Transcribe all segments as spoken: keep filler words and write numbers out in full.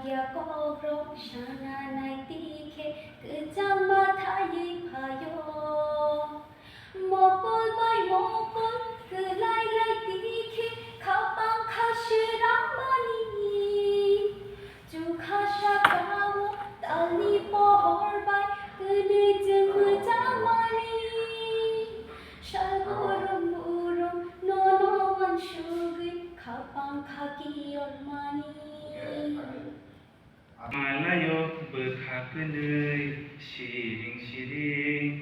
Ya kokrok sana nai tikhe kwchangma thaiwi phaio. Mokol bai mokol kwlai lai tikhe khapang kha swiramani. Chukha sakao talni pohor bai twnwi chwng mwchangmani. Sal burum burum nono wansugwi khapang kha kiyokmani. Malayo bwkha kwnwi siring siring,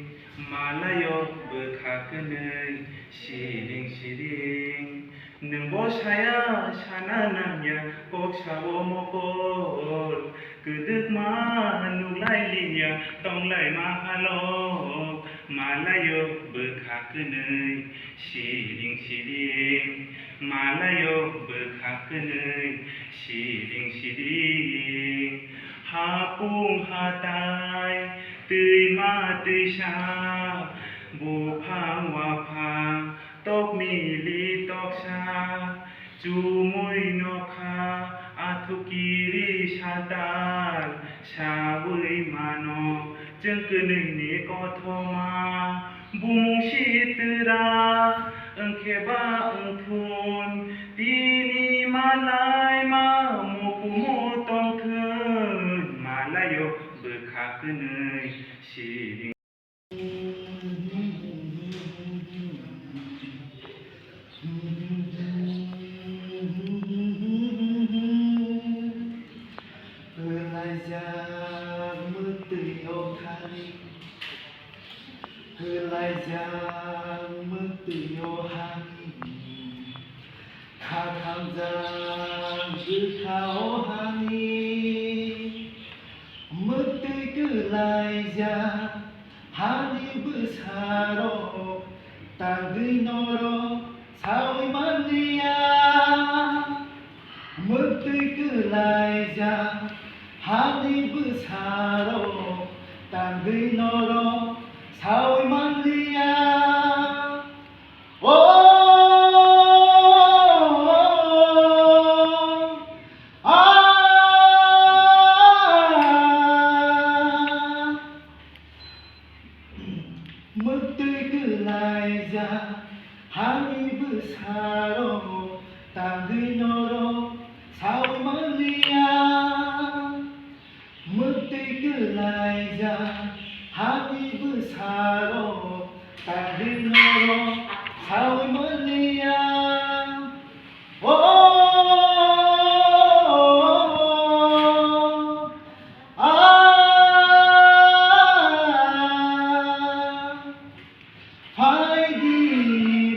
malayo bwkha kwnwi siring siring. Nwngbo saya sana nangya kok sao mokol, kwdwkma nuklai liya tonglai ma halok. Malayo bwkha kwnwi siring siring, malayo bwkha kwnwi siring siring. Hapung hatai, twima twisa, buphang waphang, tok mili toksa, chumui nokha, athukiri satal, sawi mano, chwng kwnwini kothoma. Bumung sitra, wngkhe ba wngthun, tini malai ma mukumu tongthun, malayo bwkha kwnwi siring. Kwlaijak mwtwi o thani. Kwlaijak mwtwi o hani, kha khamjak bwkha o hani. Mwtwi kwlaijak hani bwsarok tangwi norok sawi manliya. Mwtwi kwlaijak hani bwsarok tangwi norok sawi manliya. O, a, Mwtwi kwlaijak hani bwsarok tangwi norok sawi manliya. Mwtwi kwlaijak hani bwsarok tangwi norok sawi manliya. O, a, phaidi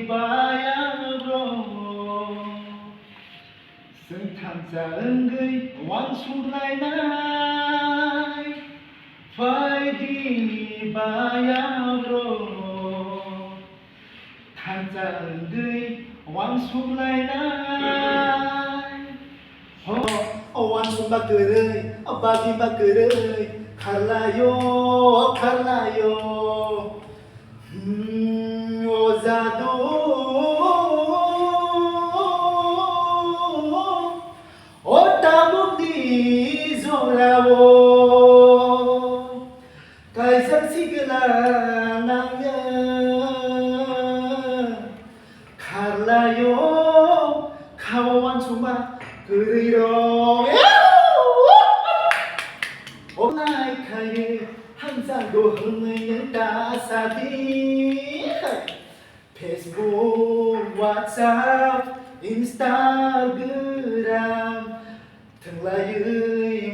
bayabrok, chwng thansa wngwi uansuk lainai. Phaidi bayabrok, thansa wngwi uansuk lainai. Ho, o uansukma kwrwi, o bagwiba kwrwi, kharlaio, kharlaio. Hmm, o jadu. O tabukni jorao kaijak sigwla nangya, kharlaio khao uansukma kwrwirok. O nai khaiwi hamjakgo hwnwi nwng ta sadi. Facebook, WhatsApp, Instagram, thwnglaiwi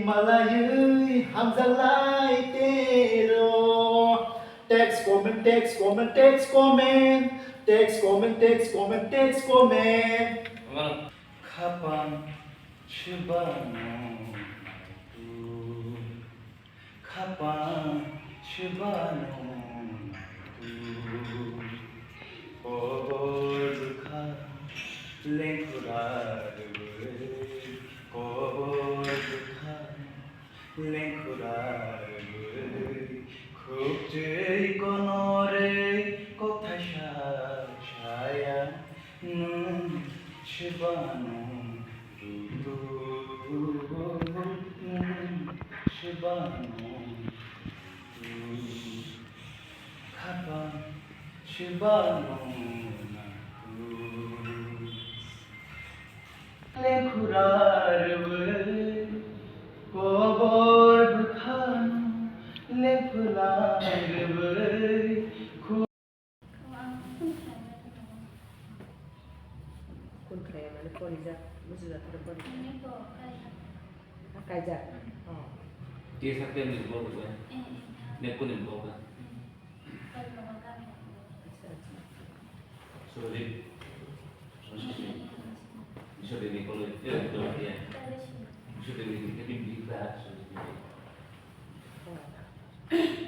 malaiwi hamjaklai tero. Text, comment, text, comment, text, comment. Text, comment, text, comment, text, comment. Khapang chwbano naitu. Khapang chwbano naitu, kobor bwkha lengkhura rwui, kobor bwkha lengkhura rwui, khukchwi konorwi kokthaisa saya nwng chwbano dudu. Bano twi khapang se bano nangkuk. Lekhura rwui kobor bwkhano lephula rwui Kun khaya mane porijak, bujijak khe porijak. Ah, kaijak. Oh. Tiya sakte ni bo ko. Ne kun ni bo ka. Acha, acha. Sorry. Sorry ni ko. Sorry ni ko. Oh.